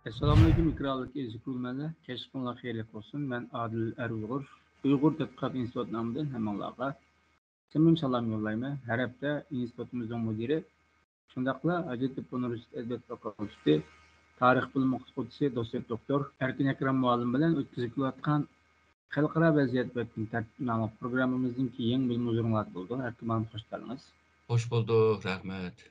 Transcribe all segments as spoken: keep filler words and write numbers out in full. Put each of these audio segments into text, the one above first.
ئەسسالامۇئەلەيكۇم، ئېكرانلىق ئىزچىل كۆرۈرمەنلەر. كەچلىكىڭلار خەيرلىك بولسۇن. مەن ئادىل ئەر ئۇيغۇر، ئۇيغۇر تەتقىقات ئىنستىتۇتى نامىدىن ھەممىڭلارغا سەمىمىي سالام يوللايمەن. ھەر ھەپتە ئىنستىتۇتىمىزنىڭ مۇدىرى، شۇنداقلا ھاجەتتېپە ئۇنىۋېرسىتېتى ئەدەبىيات فاكۇلتېتى تارىخ بۆلۈم ئوقۇتقۇچىسى، دوتسېنت دوكتور ئەركىن ئەكرەم مۇئەللىم بىلەن ئۆتكۈزۈپ كېلىۋاتقان خەلقئارا ۋەزىيەت بەتتىن تەرتىپ ناملىق پروگراممىمىزنىڭكى يېڭى بۆلۈمى ھۇزۇرۇڭلاردا بولىدۇ. ئەركىن مۇئەللىم، خوش كەلدىڭىز. خوش بولدۇق، رەھمەت.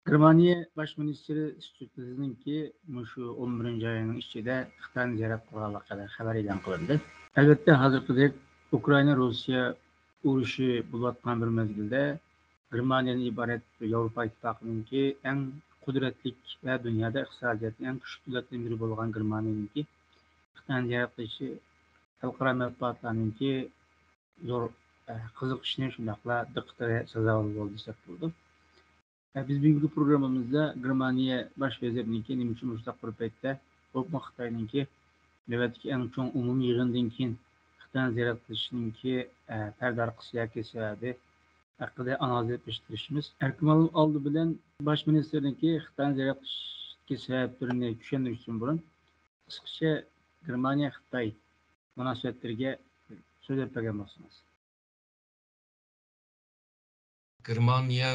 گېرمانىيە باش مىنىستىرى شتوببېرنىڭكى مۇشۇ ئون بىرىنچى ئاينىڭ ئىچىدە خىتاينى زىيارەت قىلغانلىقى ھەققىدە خەۋەر ئېلان قىلىندى. ئەلۋەتتە، ھازىرقىدەك ئۇكرائىنا، روسىيە ئۇرۇشى بولۇۋاتقان بىر مەزگىلدە، گېرمانىيەدىن ئىبارەت ياۋروپا ئىتتىپاقىنىڭكى ئەڭ قۇدرەتلىك ۋە دۇنيادا ئىقتىسادىيەتنىڭ ئەڭ كۈچلۈك دۆلەتلىرىدىن بىرى بولغان گېرمانىيەنىڭكى خىتاينى زىيارەت قىلىشى خەلقئارا مەتبۇئاتلارنىڭكى زور، ئە، قىزىقىشىنى، شۇنداقلا دىققىتىگە سازاۋەر بولدى دېسەك بولىدۇ. ئە، بىز بۈگۈنكى پروگراممىمىزدا گېرمانىيە باش ۋەزىرىنىڭكى نېمە ئۈچۈن مۇشۇنداق بىر پەيتتە، بولۇپمۇ خىتاينىڭكى نۆۋەتتىكى ئەڭ چوڭ ئومۇمىي يىغىندىن كېيىن خىتاينى زىيارەت قىلىشىنىڭكى، ئە، پەردە ئارقىسى ياكى سەۋەبى ھەققىدە ئانالىز ئېلىپ بېرىشكە تىرىشىمىز. ئەركىن مۇئەللىم، ئالدى بىلەن باش مىنىستىرنىڭكى خىتاينى زىيارەت قىلىشتىكى سەۋەبلىرىنى چۈشەندۈرۈشتىن بۇرۇن، قىسقىچە گېرمانىيە خىتاي مۇناسىۋەتلىرىگە سۆزلەپ بەرگەن بولسىڭىز. گېرمانىيە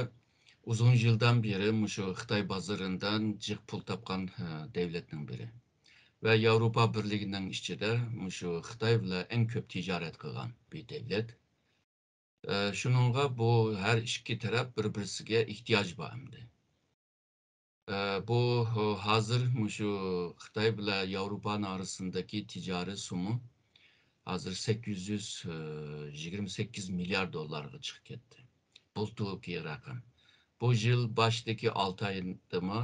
ئۇزۇن يىلدان بېرى مۇشۇ خىتاي بازىرىدىن جىق پۇل تاپقان، ئە، دەۋلەتنىڭ بىرى. ۋە ياۋروپا بىرلىكىنىڭ ئىچىدە مۇشۇ خىتاي بىلەن ئەڭ كۆپ تىجارەت قىلغان بىر دەۋلەت. ئە، شۇنىڭغا بۇ ھەر ئىككى تەرەپ بىر-بىرسىگە ئېھتىياجى بار ئەمدى. ئە، بۇ، ھازىر مۇشۇ خىتاي بىلەن ياۋروپانىڭ ئارىسىندىكى تىجارەت سوممۇ ھازىر سەككىز يۈز يىگىرمە سەككىز مىليارد دوللارغا چىقىپ كەتتى. بۇلتۇرقى رەقەم. بۇ يىل باشتىكى ئالتە ئايدىمۇ،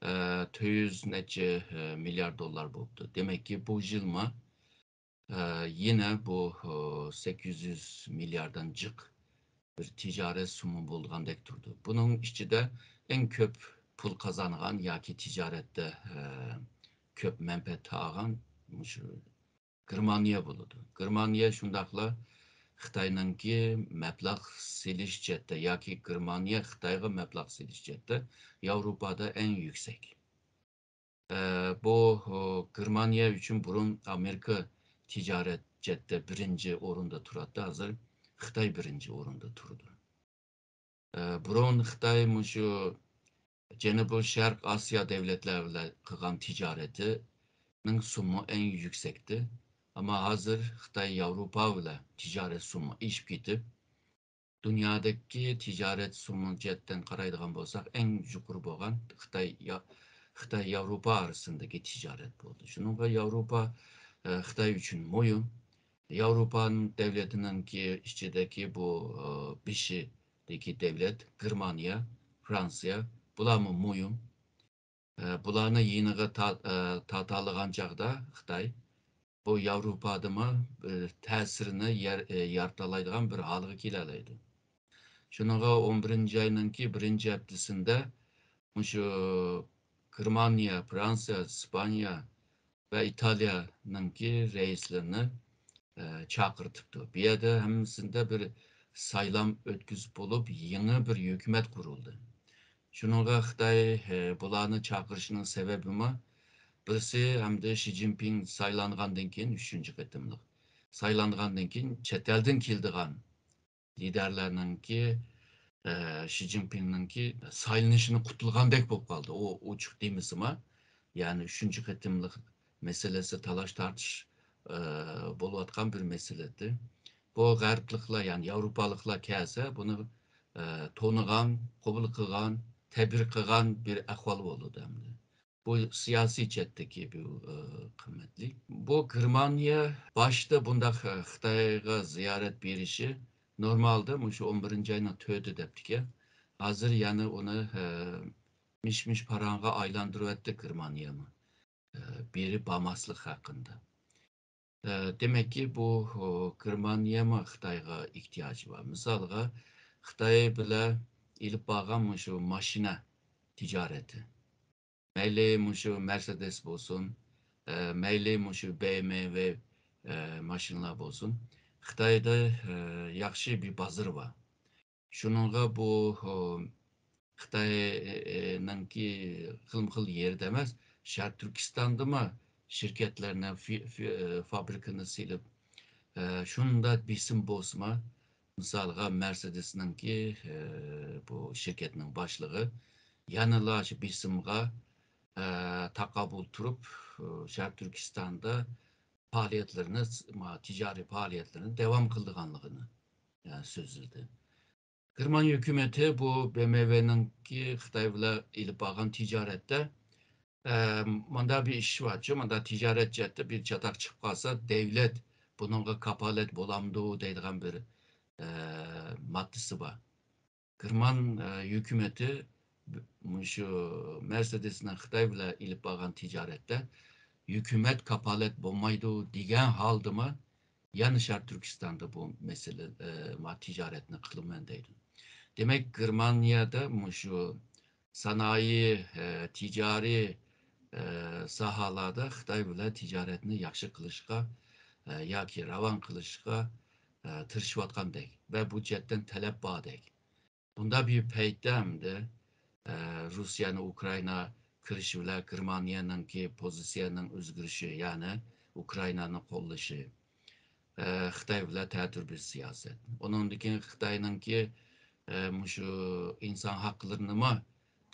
ئە، تۆت يۈز نەچچە، ئە، مىليارد دوللار بوپتۇ. دېمەككى، بۇ يىلمۇ، ئە، يەنە بۇ، ئە، سەككىز يۈز مىلياردتىن جىق بىر تىجارەت سوممۇ بولغاندەك تۇرىدۇ. بۇنىڭ ئىچىدە ئەڭ كۆپ پۇل قازانغان ياكى تىجارەتتە، ئە، كۆپ مەنپەئەت ئالغان مۇشۇ گېرمانىيە بولىدۇ. گېرمانىيە شۇنداقلا خىتاينىڭكى مەبلەغ سېلىش جەھەتتە ياكى گېرمانىيە خىتايغا مەبلەغ سېلىش جەھەتتە ياۋروپادا ئەڭ يۈكسەك. ئە، بۇ، ئۇ، گېرمانىيە ئۈچۈن بۇرۇن ئامېرىكا تىجارەت جەھەتتە بىرىنچى ئورۇندا تۇراتتى، ھازىر خىتاي بىرىنچى ئورۇندا تۇرىدۇ. ئە، بۇرۇن خىتاي مۇشۇ جەنۇبىي شەرق ئاسىيا دەۋلەتلەر بىلەن قىلغان تىجارىتىنىڭ سوممۇ ئەڭ يۈكسەكتى. ئەمما ھازىر خىتاي ياۋروپا بىلەن تىجارەت سوممۇ ئېشىپ كېتىپ، دۇنيادىكى تىجارەت سوممۇ جەھەتتىن قارايدىغان بولساق، ئەڭ يۇقىرى بولغان خىتاي يا-، خىتاي ياۋروپا ئارىسىندىكى تىجارەت بولدى. شۇنىڭغا ياۋروپا، ئە، خىتاي ئۈچۈن مۇھىم. ياۋروپا دەۋلىتىنىڭكى ئىچىدىكى بۇ، ئە، بېشىدىكى دەۋلەت، گېرمانىيە، فرانسىيە، بۇلارمۇ مۇھىم. ئە، بۇلارنى يېنىغا تا-، ئە، تارتالىغان چاغدا خىتاي، بۇ ياۋروپادىمۇ، ئە، تەسىرىنى يار-، ئە، يارىتالايدىغان بىر ھالغا كېلەلەيدۇ. شۇنىڭغا ئون بىرىنچى ئاينىڭكى بىرىنچى ھەپتىسىندە مۇشۇ گېرمانىيە، فرانسىيە، ئىسپانىيە ۋە ئىتالىيەنىڭكى رەئىسلىرىنى، ئە، چاقىرتىپتۇ. بۇ يەردە ھەممىسىندە بىر سايلام ئۆتكۈزۈپ بولۇپ، يېڭى بىر ھۆكۈمەت قۇرۇلدى. شۇنىڭغا خىتاي، ئە، بۇلارنى چاقىرىشنىڭ سەۋەبىمۇ، بىرسى ھەمدە شى جىنپىڭ سايلانغاندىن كېيىن ئۈچىنچى قېتىملىق سايلانغاندىن كېيىن چەت ئەلدىن كېلىدىغان لىدەرلەرنىڭكى، ئە، شى جىنپىڭنىڭكى سايلىنىشىنى قۇتۇلغاندەك بولۇپ قالدى. ئۇ ئوچۇق دېمىسىمۇ، يەنى ئۈچىنچى قېتىملىق مەسىلىسى تالاش-تارتىش، ئە، بولۇۋاتقان بىر مەسىلە ئىدى. بۇ غەربلىكلەر، يەنى ياۋروپالىقلار كەلسە، بۇنى، ئە، تونۇغان، قوبۇل قىلغان، تەبرىك قىلغان بىر ئەھۋال بولىدۇ ئەمدى. بۇ سىياسىي جەھەتتىكى بۇ، ئە، قىممەتلىك. بۇ گېرمانىيە باشتا بۇنداق، ئە، خىتايغا زىيارەت بېرىشى نورمالدا مۇشۇ ئون بىرىنچى ئاينىڭ تۆتى دەپتىكەن. ھازىر يەنە ئۇنى، ئە، مىش-مىش پاراڭغا ئايلاندۇرۇۋەتتى گېرمانىيەمۇ، ئە، بېرىپ بارماسلىق ھەققىدە. ئە، دېمەككى، بۇ، ئۇ، گېرمانىيەمۇ خىتايغا ئېھتىياجى بار. مىسالغا، خىتاي بىلەن ئېلىپ بارغان مۇشۇ ماشىنا تىجارىتى. مەيلى مۇشۇ مەرسېدېس بولسۇن، ئە، مەيلى مۇشۇ بې ئېم ۋې، ئە، ماشىنىلار بولسۇن. خىتايدا، ئە، ياخشى بىر بازىرى بار. شۇنىڭغا بۇ، ئۇ، خىتاينىڭكى خىلمۇ خىل يېرىدە ئەمەس، شەرقىي تۈركىستاندىمۇ شىركەتلەرنى، فابرىكىنى سېلىپ، شۇنداق بېسىم بولسىمۇ، مىسالغا، مەرسېدېسنىڭكى بۇ شىركەتنىڭ باشلىقى يەنىلا شۇ بېسىمغا تاقابىل تۇرۇپ، شەرقىي تۈركىستاندا پائالىيەتلىرىنى، تىجارىي پائالىيەتلىرىنى داۋام قىلىدىغانلىقىنى سۆزلىدى. گېرمانىيە ھۆكۈمىتى بۇ بېمېۋېنىڭكى خىتاي بىلەن ئېلىپ بارغان تىجارەتتە، ئە، مۇنداق بىر ئىش بارچۇ، مۇنداق تىجارەت جەھەتتە بىر چاتاق چىقىپ قالسا، دەۋلەت بۇنىڭغا كاپالەت بولامدۇ دەيدىغان بىر، ئە، ماددىسى بار. گېرمان، ئە، ھۆكۈمىتى مۇشۇ مەرسېدېسنىڭ خىتاي بىلەن ئېلىپ بارغان تىجارەتتە ھۆكۈمەت كاپالەت بولمايدۇ دېگەن ھالدىمۇ يەنە شەرقىي تۈركىستاندا بۇ مەسىلە، ئە، ما تىجارەتنى قىلىمەن دەيدۇ. دېمەك، گېرمانىيەدە مۇشۇ سانائىي، ئە، تىجارىي، ئە، ساھەلەردە خىتاي بىلەن تىجارەتنى ياخشى قىلىشقا، ئە، ياكى راۋان قىلىشقا، ئە، تىرىشىۋاتقاندەك ۋە بۇ جەھەتتىن تەلەپ باردەك. بۇنداق بىر پەيتتە ئەمدى، ئە، روسىيەنى ئۇكرائىنا كىرىشى بىلەن گېرمانىيەنىڭكى پوزىتسىيەنىڭ ئۆزگىرىشى، يەنى ئۇكرائىنانى قوللىشى، ئە، خىتاي بىلەن تەتۈر بىر سىياسەت. ئۇنىڭدىن كېيىن خىتاينىڭكى، ئە، مۇشۇ ئىنسان ھەقلىرىنىمۇ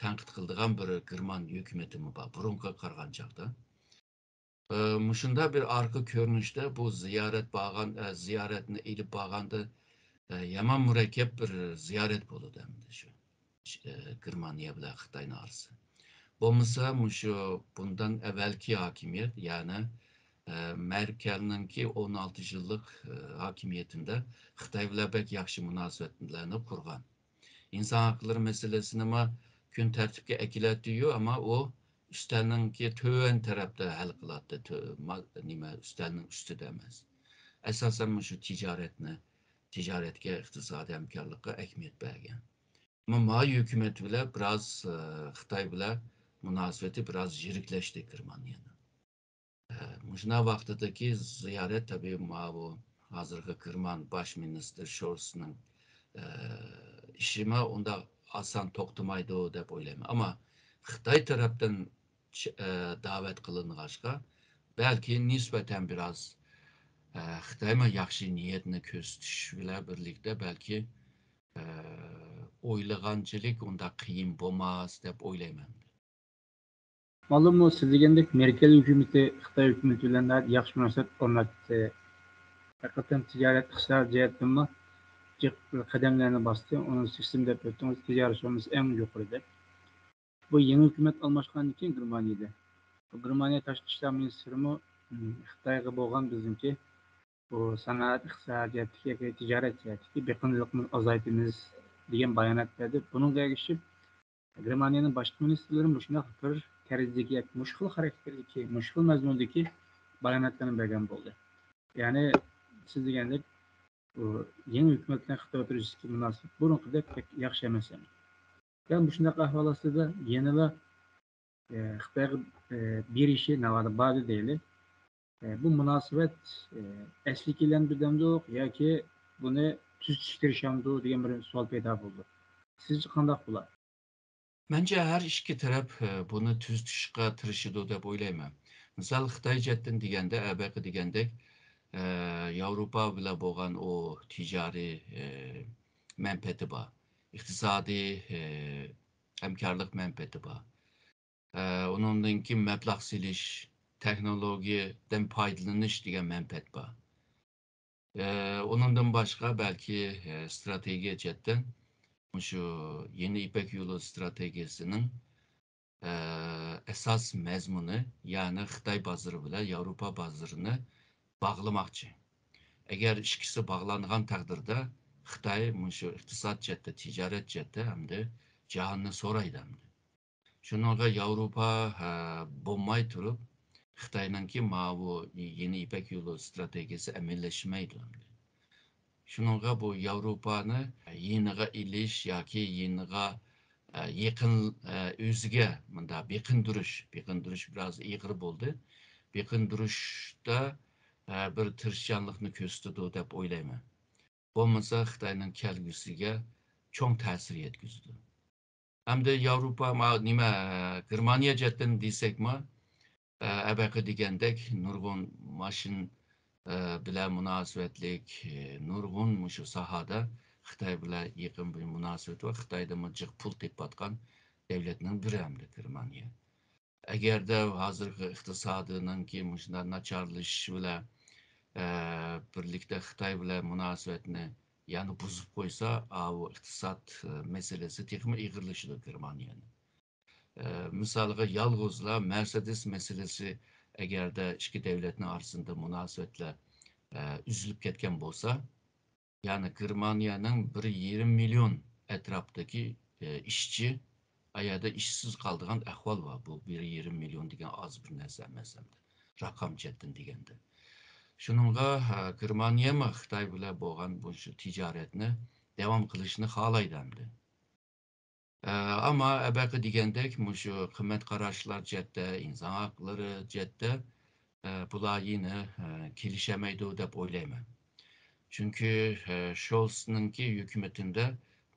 تەنقىد قىلىدىغان بىر گېرمان ھۆكۈمىتىمۇ بار، بۇرۇنقىغا قارىغان چاغدا. ئە، مۇشۇنداق بىر ئارقا كۆرۈنۈشتە بۇ زىيارەت بارغان، ئە، زىيارەتنى ئېلىپ بارغاندا، ئە، يامان مۇرەككەپ بىر زىيارەت بولىدۇ ئەمدى شۇ، ئە، گېرمانىيە بىلەن خىتاينىڭ ئارىسى. بولمىسا مۇشۇ بۇندىن ئەۋۋەلكى ھاكىمىيەت، يەنى، ئە، مەركەلنىڭكى ئون ئالتە يىللىق، ئە، ھاكىمىيىتىدە خىتاي بىلەن بەك ياخشى مۇناسىۋەتلەرنى قۇرغان. ئىنسان ھەقلىرى مەسىلىسىنىمۇ كۈن تەرتىپكە ئەكېلەتتى-يۇ، ئەمما ئۇ ئۈستەلنىڭكى تۆۋەن تەرەپتە ھەل قىلاتتى، تۆ-، ما-، نېمە، ئۈستەلنىڭ ئۈستىدە ئەمەس. ئاساسەن مۇشۇ تىجارەتنى، تىجارەتكە، ئىقتىسادىي ھەمكارلىققا ئەھمىيەت بەرگەن. ئەمما ماۋۇ ھۆكۈمەت بىلەن بىراز، ئى، خىتاي بىلەن مۇناسىۋىتى بىراز يىرىكلەشتى گېرمانىيەنىڭ. ئە، مۇشۇنداق ۋاقتىدىكى زىيارەت تەبىئىي ماۋۇ ھازىرقى گېرمان باش مىنىستىر شولسنىڭ، ئە، ئىشىمۇ ئۇنداق ئاسان توختىمايدۇ دەپ ئويلايمەن. ئەمما خىتاي تەرەپتىن چ-، ئە، دەۋەت قىلىنغاچقا، بەلكى نىسبەتەن بىراز، ئە، خىتايمۇ ياخشى نىيەتنى كۆرسىتىش بىلەن بىرلىكتە بەلكى، ئە، ئويلىغانچىلىك ئۇنداق قىيىن بولماس دەپ ئويلايمەن. مەلۇم، سىز دېگەندەك مېركېل ھۆكۈمىتى خىتاي ھۆكۈمىتى بىلەن ناھايىتى ياخشى مۇناسىۋەت ئورناتتى. ھەقىقەتەن تىجارەت، ئىقتىساد جەھەتتىنمۇ جىق قەدەملەرنى باستى. ئۇنىڭ سىستېما دەپ ئۆتتىڭىز، تىجارەت سوممىسى ئەڭ يۇقىرى دەپ. بۇ يېڭى ھۆكۈمەت ئالماشقاندىن كېيىن گېرمانىيەدە، بۇ گېرمانىيە تاشقى ئىشلار مىنىستىرىمۇ، م، خىتايغا بولغان بىزنىڭكى بۇ سانائەت، ئىقتىساد جەھەتتىكى ياكى تىجارەت جەھەتتىكى بېقىندىلىقىمىزنى ئازايتىمىز دېگەن بايانات بەردى. بۇنىڭغا ئەگىشىپ، گېرمانىيەنىڭ باشقا مىنىستىرلىرى مۇشۇنداق بىر تەرزدىكى ياكى مۇشۇ خىل خاراكتېردىكى، مۇشۇ خىل مەزمۇندىكى باياناتلارنى بەرگەن بولدى. يەنى سىز دېگەندەك، بۇ يېڭى ھۆكۈمەت بىلەن خىتاي ئوتتۇرىسىدىكى مۇناسىۋەت بۇرۇنقىدەك بەك ياخشى ئەمەس ئەمدى. دەل مۇشۇنداق ئەھۋال ئاستىدا يەنىلا، ئە، خىتايغا، ئە، بېرىشى ناۋادا باردى دەيلى. ئە، بۇ مۇناسىۋەت، ئە، ئەسلىگە كېلەمدۇ دەمدۇق ياكى بۇنى تۈزىتىشكە تىرىشامدۇ دېگەن بىر سوئال پەيدا بولىدۇ. سىزچە قانداق بولار؟ مەنچە ھەر ئىككى تەرەپ، ئە، بۇنى تۈزىتىشقا تىرىشىدۇ دەپ ئويلايمەن. مىسال، خىتاي جەھەتتىن دېگەندە، ئەبەقى دېگەندەك، ئە، ياۋروپا بىلەن بولغان ئۇ تىجارىي، ئە، مەنپەئەتى بار. ئىقتىسادىي، ئە، ھەمكارلىق مەنپەئەتى بار. ئە، ئۇنىڭدىن كېيىن مەبلەغ سېلىش، تېخنولوگىيەدىن پايدىلىنىش دېگەن مەنپەئەت بار. ئە، ئۇنىڭدىن باشقا بەلكى، ئە، ئىستراتېگىيە جەھەتتىن مۇشۇ يېڭى يىپەك يولى ئىستراتېگىيەسىنىڭ، ئە، ئاساس مەزمۇنى، يەنى خىتاي بازىرى بىلەن ياۋروپا بازىرىنى باغلىماقچى. ئەگەر ئىككىسى باغلانغان تەقدىردە، خىتاي مۇشۇ ئىقتىساد جەھەتتە، تىجارەت جەھەتتە ھەمدە جاھاننى سورايدۇ ئەمدى. شۇنىڭغا ياۋروپا، ھە، بولماي تۇرۇپ، خىتاينىڭكى ماۋۇ يېڭى يىپەك يولى ئىستراتېگىيەسى ئەمەلىيلەشمەيدۇ ئەمدى. شۇنىڭغا بۇ ياۋروپانى يېنىغا ئېلىش ياكى يېنىغا، ئە، يېقىن، ئە، ئۆزىگە مۇنداق بېقىندۇرۇش، بېقىندۇرۇش بىراز ئېغىر بولدى. بېقىندۇرۇشتا، ئە، بىر تىرىشچانلىقنى كۆرسىتىدۇ دەپ ئويلايمەن. بولمىسا خىتاينىڭ كەلگۈسىگە چوڭ تەسىر يەتكۈزىدۇ. ھەمدە ياۋروپا، ما-، نېمە، گېرمانىيە جەھەتتىن دېسەكمۇ، ئە، ئەبەقە دېگەندەك نۇرغۇن ماشىنا، ئە، بىلەن مۇناسىۋەتلىك، ئە، نۇرغۇن مۇشۇ ساھەدە خىتاي بىلەن يېقىن بىر مۇناسىۋىتى بار. خىتايدىنمۇ جىق پۇل تېپىۋاتقان دەۋلەتنىڭ بىرى ئەمدى گېرمانىيە. ئەگەردە ھازىرقى ئىقتىسادىنىڭكى مۇشۇنداق ناچارلىشىشى بىلەن، ئە، بىرلىكتە خىتاي بىلەن مۇناسىۋەتنى يەنە بۇزۇپ قويسا، ئاۋۇ ئىقتىساد، ئە، مەسىلىسى تېخىمۇ ئېغىرلىشىدۇ گېرمانىيەنىڭ. ئە، مىسالغا، يالغۇزلا مەرسېدېس مەسىلىسى ئەگەردە ئىككى دەۋلەتنىڭ ئارىسىدا مۇناسىۋەتلەر، ئە، ئۈزۈلۈپ كەتكەن بولسا، يەنى گېرمانىيەنىڭ بىر يېرىم مىليون ئەتراپتىكى، ئە، ئىشچى ئايەردە ئىشسىز قالىدىغان ئەھۋال بار. بۇ بىر يېرىم مىليون دېگەن ئاز بىر نەرسە ئەمەس ئەمدى، رەقەم جەھەتتىن دېگەندە. شۇنىڭغا، ئە، گېرمانىيەمۇ خىتاي بىلەن بولغان بۇ شۇ تىجارەتنى داۋام قىلىشنى خالايدۇ ئەمدى. ئە، ئەمما ئەبەقە دېگەندەك مۇشۇ قىممەت قاراشلار جەھەتتە، ئىنسان ھەقلىرى جەھەتتە، ئە، بۇلار يەنە، ئە، كېلىشەلمەيدۇ دەپ ئويلايمەن. چۈنكى، ئە، شولسنىڭكى ھۆكۈمىتىندە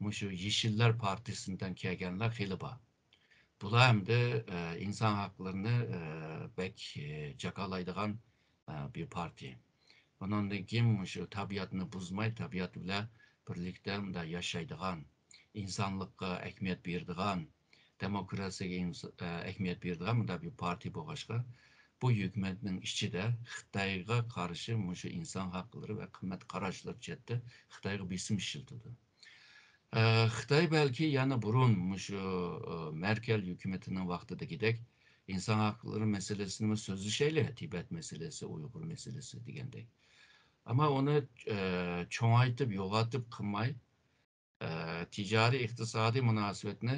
مۇشۇ يېشىللار پارتىيىسىدىن كەلگەنلەر خېلى بار. بۇلار ئەمدى، ئە، ئىنسان ھەقلىرىنى، ئە، بەك، ئە، جاكارلايدىغان، ئە، بىر پارتىيە. ئۇنىڭدىن كېيىن مۇشۇ تەبىئەتنى بۇزماي، تەبىئەت بىلەن بىرلىكتە مۇنداق ياشايدىغان، ئىنسانلىققا ئەھمىيەت بېرىدىغان، دېموكراتىيەگە ئىنس-، ئە، ئەھمىيەت بېرىدىغان مۇنداق بىر پارتىيە بولغاچقا، بۇ ھۆكۈمەتنىڭ ئىچىدە خىتايغا قارشى مۇشۇ ئىنسان ھەقلىرى ۋە قىممەت قاراشلىرى جەھەتتە خىتايغا بېسىم ئىشلىتىدۇ. ئە، خىتاي بەلكى يەنە بۇرۇن مۇشۇ، ئە، مەركەل ھۆكۈمىتىنىڭ ۋاقتىدىكىدەك ئىنسان ھەقلىرى مەسىلىسىنىمۇ سۆزلىشەيلى، تىبەت مەسىلىسى، ئۇيغۇر مەسىلىسى دېگەندەك. ئەمما ئۇنى، ئە، چوڭايتىپ، يوغىنىتىپ قىلماي، ئە، تىجارىي ئىقتىسادىي مۇناسىۋەتنى،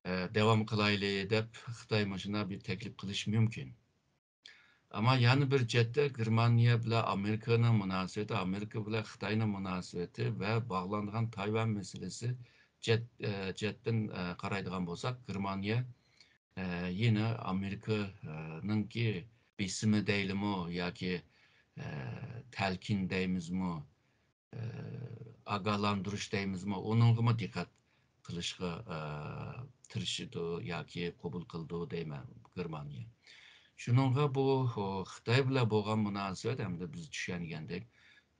ئە، داۋام قىلايلى دەپ خىتاي مۇشۇنداق بىر تەكلىپ قىلىشى مۇمكىن. ئەمما يەنە بىر جەھەتتە گېرمانىيە بىلەن ئامېرىكىنىڭ مۇناسىۋىتى، ئامېرىكا بىلەن خىتاينىڭ مۇناسىۋىتى ۋە باغلانغان تايۋان مەسىلىسى جەھەت-، ئە، جەھەتتىن، ئە، قارايدىغان بولساق، گېرمانىيە، ئە، يەنە ئامېرىكىنىڭكى بېسىمى دەيلىمۇ ياكى، ئە، تەلكىن دەيمىزمۇ، ئاگاھلاندۇرۇش دەيمىزمۇ، ئۇنىڭغىمۇ دىققەت قىلىشقا، ئە، تىرىشىدۇ ياكى قوبۇل قىلىدۇ دەيمەن گېرمانىيە. شۇنىڭغا بۇ، خو-، خىتاي بىلەن بولغان مۇناسىۋەت ئەمدى بىز چۈشەنگەندەك،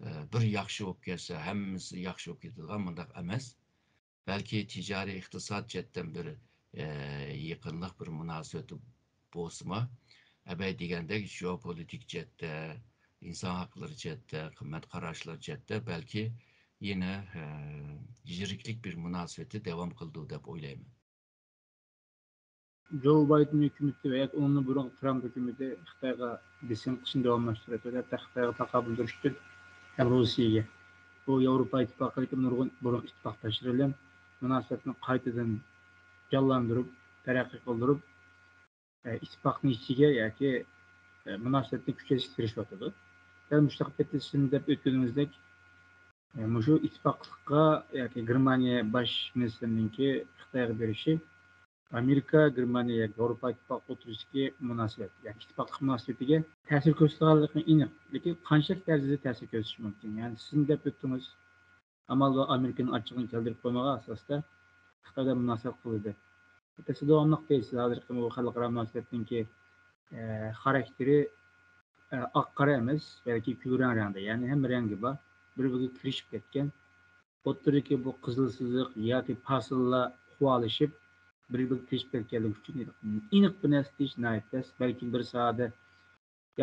ئە، بىر ياخشى بولۇپ كەتسە، ھەممىسى ياخشى بولۇپ كېتىدىغان مۇنداق ئەمەس. بەلكى تىجارىي ئىقتىساد جەھەتتىن بىر، ئە، يېقىنلىق بىر مۇناسىۋەت بولسىمۇ، ئەبەي دېگەندەك جېئوپولىتىك جەھەتتە، ئىنسان ھەقلىرى جەھەتتە، قىممەت قاراشلار جەھەتتە بەلكى يەنە، ئە، يىرىكلىك بىر مۇناسىۋىتى داۋام قىلىدۇ دەپ ئويلايمەن. جو بايدېن ھۆكۈمىتى ۋە ياكى ئۇنىڭدىن بۇرۇنقى ترامپ ھۆكۈمىتى خىتايغا بېسىم قىلىشنى داۋاملاشتۇرۇۋاتىدۇ. ھەتتا خىتايغا تاقابىل تۇرۇشتىن ھەم روسىيەگە، بۇ ياۋروپا ئىتتىپاقىدىكى نۇرغۇن بۇرۇنقى ئىتتىپاقداشلىرى بىلەن مۇناسىۋەتنى قايتىدىن جانلاندۇرۇپ، تەرەققىي قىلدۇرۇپ، ئە، ئىتتىپاقنىڭ ئىچىگە ياكى، ئە، مۇناسىۋەتنى كۈچەيتىشكە تىرىشىۋاتىدۇ. دەل مۇشۇنداق پېتى سىزمۇ دەپ ئۆتكىنىڭىزدەك، ئە، مۇشۇ ئىتتىپاقلىققا ياكى گېرمانىيە باش مىنىستىرىنىڭكى خىتايغا بېرىشى ئامېرىكا، گېرمانىيە ياكى ياۋروپا ئىتتىپاقى ئوتتۇرىسىدىكى مۇناسىۋەت، ياكى ئىتتىپاقلىق مۇناسىۋىتىگە تەسىر كۆرسىتىدىغانلىقى ئېنىق. لېكىن قانچىلىك دەرىجىدە تەسىر كۆرسىتىشى مۇمكىن؟ يەنى سىزمۇ دەپ ئۆتتىڭىز، ئامال بار ئامېرىكىنىڭ ئاچچىقىنى كەلتۈرۈپ قويمىغان ئاساستا خىتاي بىلەن مۇناسىۋەت قىلىدۇ. سىز داۋاملىق دەيسىز، ھازىرقى بۇ خەلقئارا مۇناسىۋەتنىڭكى، ئە، خاراكتېرى، ئە، ئاق قارا ئەمەس، بەلكى كۈلرەڭ رەڭدە، يەنى ھەممە رەڭگى بار، بىر بىرىگە كىرىشىپ كەتكەن. ئوتتۇرىدىكى بۇ قىزىل سىزىق ياكى پاسىللار قۇۋالىشىپ، بىر بىرىگە كىرىشىپ كەتكەنلىكى ئۈچۈن ئېنىق بىر نەرسە دېيىش ناھايىتى تەس. بەلكىم بىر ساھەدە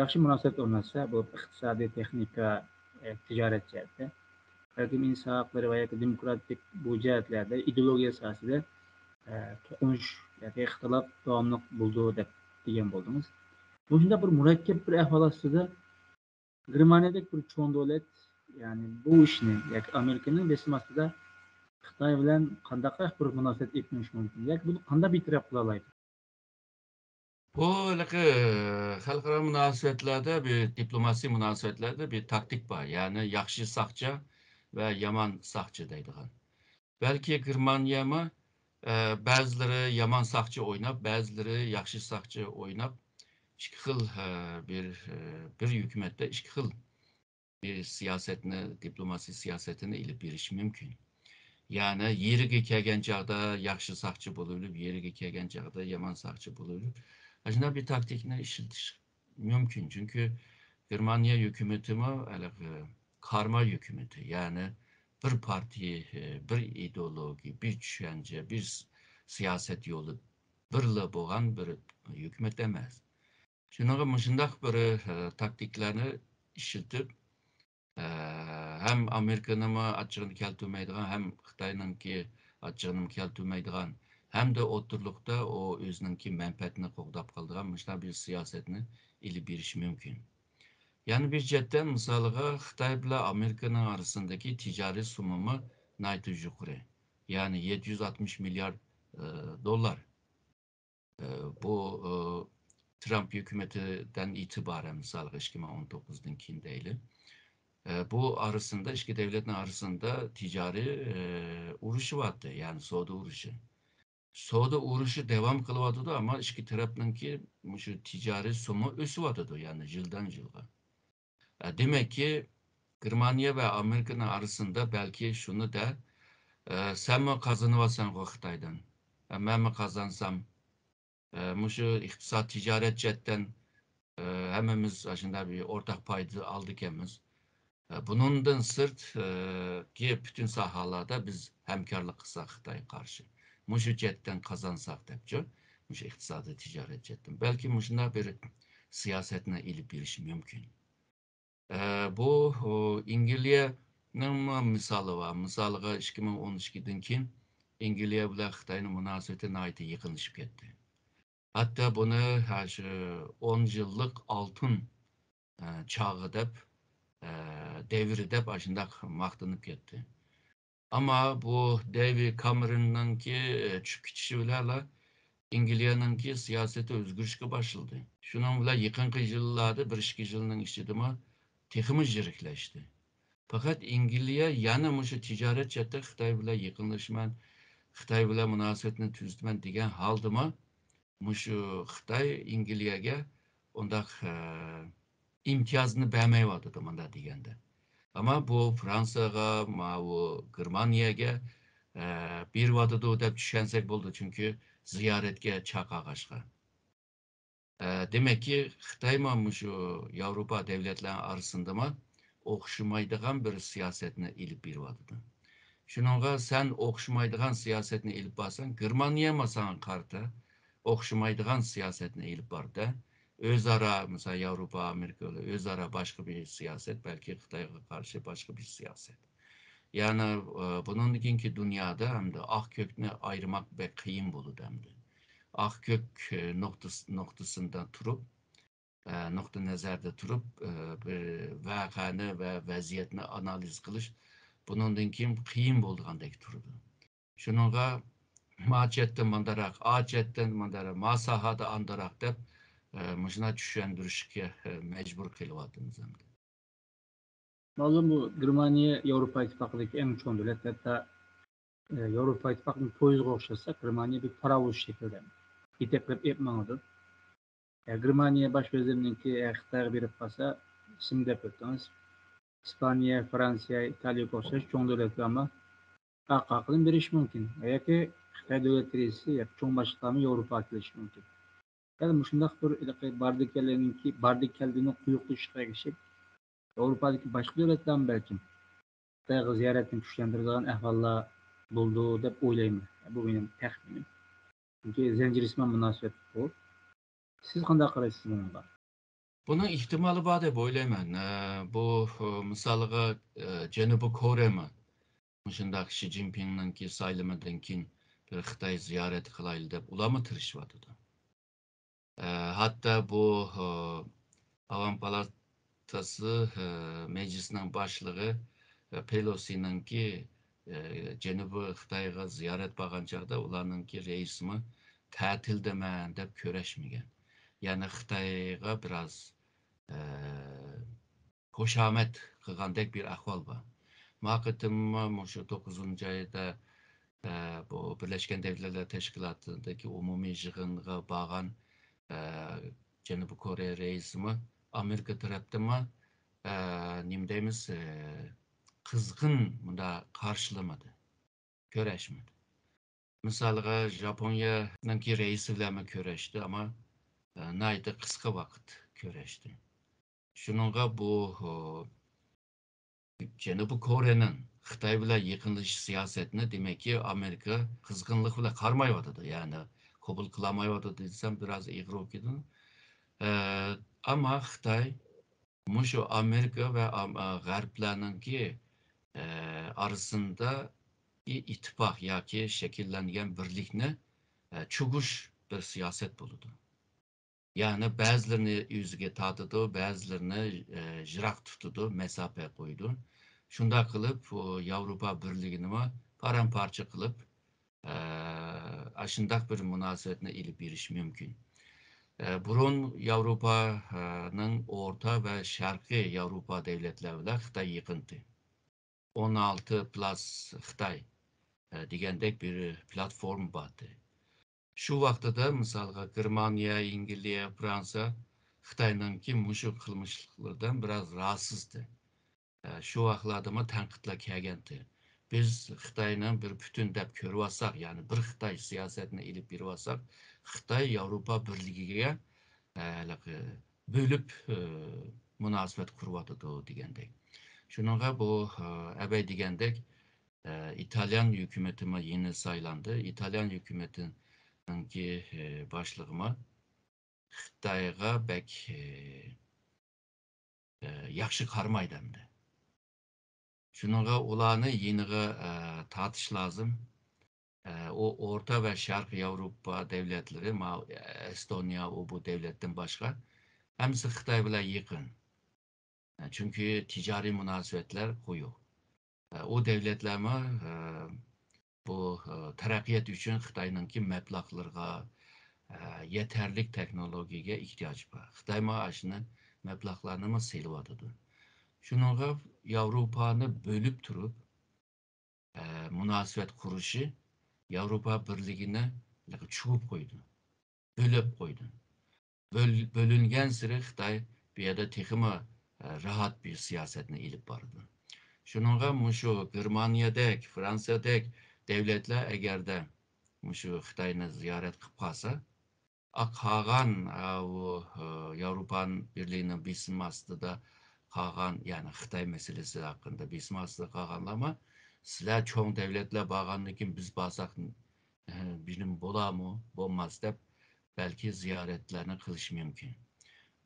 ياخشى مۇناسىۋەت ئورناتسا، بۇ ئىقتىسادىي، تېخنىكا، ئە، تىجارەت جەھەتتە، بەلكىم ئىنسان ھەقلىرى ۋە ياكى دېموكراتىك بۇ جەھەتلەردە ئىدېئولوگىيە ساھەسىدە، ئە، توقۇنۇش ياكى ئىختىلاپ داۋاملىق بولىدۇ دەپ دېگەن بولدىڭىز. مۇشۇنداق بىر مۇرەككەپ بىر ئەھۋال ئاستىدا گېرمانىيەدەك بىر چوڭ دۆلەت، يەنى بۇ ئىشنى ياكى ئامېرىكىنىڭ بېسىمى ئاستىدا خىتاي بىلەن قانداقراق بىر مۇناسىۋەت ئېلىپ مېڭىشى مۇمكىن ياكى بۇنى قانداق بىر تەرەپ قىلالايدۇ؟ بۇ ھېلىقى خەلقئارا مۇناسىۋەتلەردە، بىر دىپلوماسىي مۇناسىۋەتلەردە بىر تاكتىك بار. يەنى ياخشى ساقچى ۋە يامان ساقچى دەيدىغان. بەلكى گېرمانىيەمۇ، ئە، بەزىلىرى يامان ساقچى ئويناپ، بەزىلىرى ياخشى ساقچى ئويناپ، ئىككى خىل، ئە، بىر، ئە، بىر ھۆكۈمەتتە ئىككى خىل بىر سىياسەتنى، دىپلوماسىي سىياسەتىنى ئېلىپ بېرىشى مۇمكىن. يەنى يېرىگە كەلگەن چاغدا ياخشى ساقچى بولۇۋېلىپ، يېرىگە كەلگەن چاغدا يامان ساقچى بولۇۋېلىپ، ئاشۇنداق بىر تاكتىكىنى ئىشلىتىش مۇمكىن. چۈنكى گېرمانىيە ھۆكۈمىتىمۇ ھېلىقى كارما ھۆكۈمىتى، يەنى بىر پارتىيە، بىر ئىدېئولوگىيە، بىر چۈشەنچە، بىر س-، سىياسەت يولى بىرلا بولغان بىر ھۆكۈمەت ئەمەس. شۇنىڭغا مۇشۇنداق بىر، ئە، تاكتىكىلارنى ئىشلىتىپ، ئە، ھەم ئامېرىكىنىمۇ ئاچچىقىنى كەلتۈرمەيدىغان، ھەم خىتاينىڭكى ئاچچىقىنىمۇ كەلتۈرمەيدىغان، ھەمدە ئوتتۇرىلىقتا ئۇ ئۆزىنىڭكى مەنپەئەتىنى قوغداپ قالىدىغان مۇشۇنداق بىر سىياسەتنى ئېلىپ بېرىشى مۇمكىن. يەنە بىر جەھەتتىن، مىسالىغا، خىتاي بىلەن ئامېرىكىنىڭ ئارىسىندىكى تىجارىي سوممىمۇ ناھايىتى يۇقىرى. يەنى يەتتە يۈز ئاتمىش مىليارد، ئە، دوللار. ئە، بۇ، ئە، ترامپ ھۆكۈمىتىدىن ئېتىبارەن، مىسالغا، ئىككى مىڭ ئون توققۇزدىن كېيىن دەيلى. ئە، بۇ ئارىسىندا، ئىككى دۆلەتنىڭ ئارىسىندا تىجارىي، ئە، ئۇرۇشى بارتى، يەنى سودا ئۇرۇشى. سودا ئۇرۇشى داۋام قىلىۋاتىدۇ، ئەمما ئىككى تەرەپنىڭكى مۇشۇ تىجارىي سوممۇ ئۆسۈۋاتىدۇ، يەنى يىلدىن يىلغا. ئە، دېمەككى، گېرمانىيە ۋە ئامېرىكىنىڭ ئارىسىندا بەلكى شۇنى دە، ئە، سەنمۇ قازىنىۋاتسەنغۇ خىتايدىن، ئە، مەنمۇ قازانسام، ئە، مۇشۇ ئىقتىساد، تىجارەت جەھەتتىن، ئە، ھەممىمىز ئاشۇنداق بىر ئورتاق پايدا ئالىدىكەنمىز. ئە، بۇنىڭدىن سىرت، ئە، كى پۈتۈن ساھەلەردە بىز ھەمكارلىق قىلساق خىتايغا قارشى، مۇشۇ جەھەتتىن قازانساق دەپچۇ، مۇشۇ ئىقتىسادىي، تىجارەت جەھەتتىن. بەلكى مۇشۇنداق بىر سىياسەتنى ئېلىپ بېرىشى مۇمكىن. ئە، بۇ، ئۇ، ئىنگلىيەنىڭمۇ مىسالى بار. مىسالىغا، ئىككى مىڭ ئون ئىككىدىن كېيىن ئىنگلىيە بىلەن خىتاينىڭ مۇناسىۋىتى ناھايىتى يېقىنلىشىپ كەتتى. ھەتتا بۇنى، ھە، شۇ ئون يىللىق ئالتۇن، ئە، چاغى دەپ، ئە، دەۋرى دەپ ئاشۇنداق ماختىنىپ كەتتى. ئەمما بۇ دېۋىد كامېروننىڭكى، ئە، چۈشۈپ كېتىشى بىلەنلا ئىنگلىيەنىڭكى سىياسىتى ئۆزگىرىشكە باشلىدى. شۇنىڭ بىلەن يېقىنقى يىللاردا، بىر ئىككى يىلنىڭ ئىچىدىمۇ تېخىمۇ يىرىكلەشتى. پەقەت ئىنگلىيە يەنە مۇشۇ تىجارەت جەھەتتە خىتاي بىلەن يېقىنلىشىمەن، خىتاي بىلەن مۇناسىۋەتنى تۈزىتىمەن دېگەن ھالدىمۇ، مۇشۇ خىتاي ئىنگلىيەگە ئۇنداق، ئە، ئىمتىيازنى بەرمەيۋاتىدۇ، مۇنداق دېگەندە. ئەمما بۇ فرانسىيەگە، ماۋۇ گېرمانىيەگە، ئە، بېرىۋاتىدۇ دەپ چۈشەنسەك بولىدۇ، چۈنكى زىيارەتكە چاقىرغاچقا. ئە، دېمەككى، خىتايمۇ مۇشۇ ياۋروپا دۆلەتلەرنىڭ ئارىسىندىمۇ ئوخشىمايدىغان بىر سىياسەتنى ئېلىپ بېرىۋاتىدۇ. شۇنىڭغا سەن ئوخشىمايدىغان سىياسەتنى ئېلىپ بارساڭ، گېرمانىيەمۇ ساڭا قارىتا ئوخشىمايدىغان سىياسەتنى ئېلىپ بارىدۇ. ئۆزئارا، مىسال، ياۋروپا، ئامېرىكا ئۆزئارا باشقا بىر سىياسەت، بەلكى خىتايغا قارشى باشقا بىر سىياسەت. يەنى، ئە، بۇنىڭدىن كېيىنكى دۇنيادا ئەمدى ئاق كۆكنى ئايرىماق بەك قىيىن بولىدۇ ئەمدى. ئاق كۆك، ئە، نۇقتىسى، نۇقتىسىدا تۇرۇپ، ئە، نۇقتىئى نەزەردە تۇرۇپ، ئە، بىر ۋەقەنى ۋە ۋەزىيەتنى ئانالىز قىلىش بۇنىڭدىن كېيىن قىيىن بولىدىغاندەك تۇرىدۇ. شۇنىڭغا ما چەتتىن مۇنداقراق، ئا چەتتىن مۇنداقراق، ما ساھەدە ئاندىراق دەپ، ئە، مۇشۇنداق چۈشەندۈرۈشكە، ئە، مەجبۇر قېلىۋاتىمىز ئەمدى. مەلۇم، بۇ گېرمانىيە ياۋروپا ئىتتىپاقىدىكى ئەڭ چوڭ دۆلەت، ھەتتا، ئە، ياۋروپا ئىتتىپاقىنى پويىزغا ئوخشاتساق، گېرمانىيە بىر پاراۋۇز شەكلىدە يېتەكلەپ ئېلىپ ماڭىدۇ. ئە، گېرمانىيە باش ۋەزىرىنىڭكى، ئە، خىتايغا بېرىپ قالسا، ئىسىمنى دەپ ئۆتتىڭىز. ئىسپانىيە، فرانسىيە، ئىتالىيەگە ئوخشاش چوڭ دۆلەتلەرمۇ ئارقا-ئارقىدىن بېرىشى مۇمكىن. ياكى خىتاي دۆلەت رەئىسى ياكى چوڭ باشلىقلارمۇ ياۋروپاغا كېلىشى مۇمكىن. دەل مۇشۇنداق بىر ھېلىقى باردى-كەلدىنىڭكى، باردى-كەلدىنى قويۇقلىشىشقا ئەگىشىپ، ياۋروپادىكى باشقا دۆلەتلەرمۇ بەلكىم خىتايغا زىيارەتنى كۈچلەندۈرىدىغان ئەھۋاللار بولىدۇ دەپ ئويلايمەن. بۇ مېنىڭ تەخمىنىم. چۈنكى زەنجىرسىمان مۇناسىۋەت بۇ. سىز قانداق قارايسىز بۇنىڭغا؟ بۇنىڭ ئېھتىمالى بار دەپ ئويلايمەن. ئە، بۇ، ئە، مىسالىغا، ئە، جەنۇبىي كورېيەمۇ مۇشۇنداق شى جىنپىڭنىڭكى سايلىمىدىن كېيىن بىر خىتاي زىيارەت قىلايلى دەپ ئۇلارمۇ تىرىشىۋاتىدۇ. ئە، ھەتتا بۇ، ئە، ئاۋام پالاتاسى، ئە، مەجلىسىنىڭ باشلىقى، ئە، پېلوسىنىڭكى، ئە، جەنۇبىي خىتايغا زىيارەت بارغان چاغدا ئۇلارنىڭكى رەئىسىمۇ تەتىلدىمەن دەپ كۆرۈشمىگەن. يەنى خىتايغا بىراز، ئە، خۇشامەت قىلغاندەك بىر ئەھۋال بار. ما قېتىممۇ مۇشۇ توققۇزىنچى ئايدا، ئە، بۇ بىرلەشكەن دۆلەتلەر تەشكىلاتىدىكى ئومۇمىي يىغىنغا بارغان، ئە، جەنۇبىي كورېيە رەئىسىمۇ ئامېرىكا تەرەپتىنمۇ، ئە، نېمە دەيمىز، ئە، قىزغىن مۇنداق قارشىلىمىدى. كۆرۈشمىدى. مىسالغا، ژاپونىيەنىڭكى رەئىسى بىلەنمۇ كۆرۈشتى، ئەمما، ئە، ناھايىتى قىسقا ۋاقىت كۆرۈشتى. شۇنىڭغا بۇ، ئۇ، جەنۇبىي كورېيەنىڭ خىتاي بىلەن يېقىنلىشىش سىياسەتنى، دېمەككى، ئامېرىكا قىزغىنلىق بىلەن قارىمايۋاتىدۇ، يەنى قوبۇل قىلالمايۋاتىدۇ دېسەم، بىراز ئېغىر بولۇپ كېتىدۇ. ئە، ئەمما خىتاي مۇشۇ ئامېرىكا ۋە ئام-، ئە، غەربلەرنىڭكى، ئە، ئارىسىندا ئى-، ئىتتىپاق ياكى شەكىللەنگەن بىرلىكنى، ئە، چۈشۈرۈش بىر سىياسەت بولىدۇ. يەنى بەزىلىرىنى ئۆزىگە تارتىدۇ، بەزىلىرىنى، ئە، يىراق تۇتىدۇ، مەساپە قويىدۇ. شۇنداق قىلىپ، ئۇ ياۋروپا بىرلىكىنىمۇ پارام-پارچە قىلىپ، ئە، ئاشۇنداق بىر مۇناسىۋەتنى ئېلىپ بېرىش مۇمكىن. ئە، بۇرۇن ياۋروپانىڭ ئورتا ۋە شەرقىي ياۋروپا دۆلەتلەر بىلەن خىتاي يېقىنتى. ئون ئالتە پلۇس خىتاي، ئە، دېگەندەك بىر پلاتفورما بار ئىدى. شۇ ۋاقتىدا، مىسالغا، گېرمانىيە، ئەنگلىيە، فرانسىيە خىتاينىڭكى مۇشۇ قىلمىشلىقلىرىدىن بىراز راھەتسىز ئىدى. ئە، شۇ ۋاقىتلاردىمۇ تەنقىدلەر كەلگەنتى. بىز خىتاينى بىر پۈتۈن دەپ كۆرۈۋالساق، يەنى بىر خىتاي سىياسەتنى ئېلىپ بېرىۋالساق، خىتاي ياۋروپا بىرلىكىگە، ئە، ھېلىقى بۆلۈپ، ئە، مۇناسىۋەت قۇرۇۋاتىدۇ دېگەندەك. شۇنىڭغا بۇ، ئە، ئەبەي دېگەندەك، ئە، ئىتالىيان ھۆكۈمىتىمۇ يېڭى سايلاندى. ئىتالىيان ھۆكۈمىتىنىڭكى، ئە، باشلىقىمۇ خىتايغا بەك، ئە، ئە، ياخشى قارىمايدۇ ئەمدى. شۇنىڭغا ئۇلارنى يېنىغا، ئە، تارتىش لازىم. ئە، ئۇ ئورتا ۋە شەرقىي ياۋروپا دۆلەتلىرى، ما-، ئەستونىيە، ئۇ بۇ دۆلەتتىن باشقا، ھەممىسى خىتاي بىلەن يېقىن. ئە، چۈنكى تىجارىي مۇناسىۋەتلەر قويۇق. ئە، ئۇ دۆلەتلەرمۇ، ئە، بۇ، ئە، تەرەققىيات ئۈچۈن خىتاينىڭكى مەبلەغلىرىغا، ئە، يېتەرلىك تېخنولوگىيەگە ئېھتىياجى بار. خىتايمۇ ئاشۇنى مەبلەغلەرنىمۇ سېلىۋاتىدۇ. شۇنىڭغا ياۋروپانى بۆلۈپ تۇرۇپ، ئە، مۇناسىۋەت قۇرۇشى ياۋروپا بىرلىكىنى چۈشۈرۈپ قويدى، بۆلۈپ قويدى. بۆل-، بۆلۈنگەنسېرى خىتاي بۇ يەردە تېخىمۇ، ئە، راھەت بىر سىياسەتنى ئېلىپ بارىدۇ. شۇنىڭغا مۇشۇ گېرمانىيەدەك، فرانسىيەدەك دۆلەتلەر ئەگەردە مۇشۇ خىتاينى زىيارەت قىلىپ قالسا، ئا، قالغان، ئا، ئۇ، ئە، ياۋروپا بىرلىكىنىڭ بېسىمى ئاستىدا قالغان، يەنى خىتاي مەسىلىسى ھەققىدە بېسىم ئاستىدا قالغانلارمۇ، سىلەر چوڭ دۆلەتلەر بارغاندىن كېيىن بىز بارساق، ئە، بىلىم بولارمۇ، بولماس دەپ، بەلكى زىيارەتلەرنى قىلىشى مۇمكىن.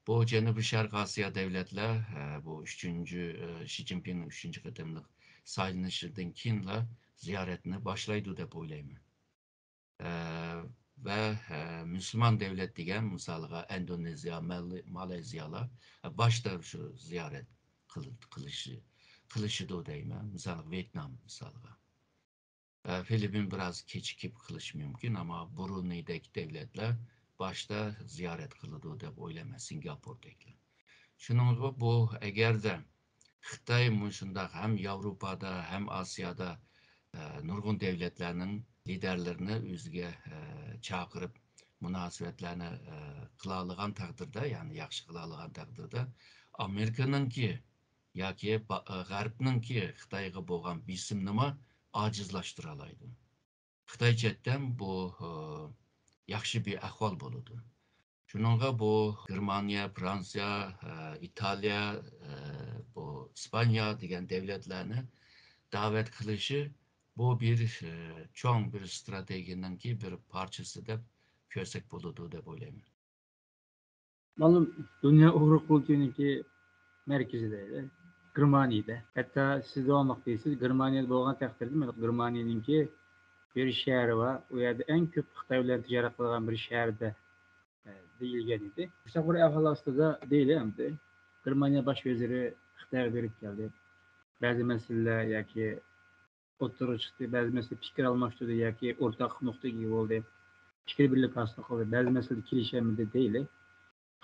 بۇ جەنۇبىي شەرق ئاسىيا دۆلەتلەر، ئە، بۇ ئۈچىنچى، ئە، شى جىنپىڭنىڭ ئۈچىنچى قېتىملىق سايلىنىشىدىن كېيىنلا زىيارەتنى باشلايدۇ دەپ ئويلايمەن. ئە، ۋە، ئە، مۇسۇلمان دۆلەت دېگەن، مىسالغا، ئىندونېزىيە، مەل-، مالايزىيالار، ئە، باشتا شۇ زىيارەت قىل-، قىلىشى، قىلىشىدۇ دەيمەن. مىسالغا، ۋيېتنام، مىسالغا. ئە، فىلىپپىن بىراز كېچىكىپ قىلىشى مۇمكىن، ئەمما برۇنېيدەك دۆلەتلەر باشتا زىيارەت قىلىدۇ دەپ ئويلايمەن، سىنگاپوردەكلەر. شۇنىڭغا بۇ، ئەگەردە خىتاي مۇشۇنداق ھەم ياۋروپادا، ھەم ئاسىيادا، ئە، نۇرغۇن دۆلەتلەرنىڭ لىدەرلىرىنى ئۆزىگە، ئە، چاقىرىپ، مۇناسىۋەتلەرنى، ئە، قىلالىغان تەقدىردە، يەنى ياخشى قىلالىغان تەقدىردە، ئامېرىكىنىڭكى ياكى با-، غەربنىڭكى خىتايغا بولغان بېسىمنىمۇ ئاجىزلاشتۇرالايدۇ. خىتاي چەتتىن بۇ، ئە، ياخشى بىر ئەھۋال بولىدۇ. شۇنىڭغا بۇ گېرمانىيە، فرانسىيە، ئە، ئىتالىيە، ئە، بۇ ئىسپانىيە دېگەن دۆلەتلەرنى دەۋەت قىلىشى بۇ بىر، ئە، چوڭ بىر ستراتېگىيەنىڭكى بىر پارچىسى دەپ كۆرسەك بولىدۇ دەپ ئويلايمەن. مەلۇم، دۇنيا ئۇيغۇر قۇرۇلتىيىنىڭكى مەركىزى دەيلى، گېرمانىيەدە. ھەتتا سىز داۋاملىق دەيسىز، گېرمانىيەدە بولغان تەقدىردە، مەن گېرمانىيەنىڭكى بىر شەھىرى بار. ئۇ يەردە ئەڭ كۆپ خىتاي بىلەن تىجارەت قىلىدىغان بىر شەھەر دە، ئە، دېيىلگەن ئىدى. مۇشۇنداق بىر ئەھۋال ئاستىدا دەيلى ئەمدى. گېرمانىيە باش ۋەزىرى خىتايغا بېرىپ كەلدى. بەزى مەسىلىلەر ياكى ئوتتۇرىغا چىقتى. بەزى مەسىلىدە پىكىر ئالماشتۇردى ياكى ئورتاق نۇقتىگە ئىگە بولدى. پىكىر بىرلىكى ھاسىل قىلدى. بەزى مەسىلىدە كېلىشەلمىدى دەيلى.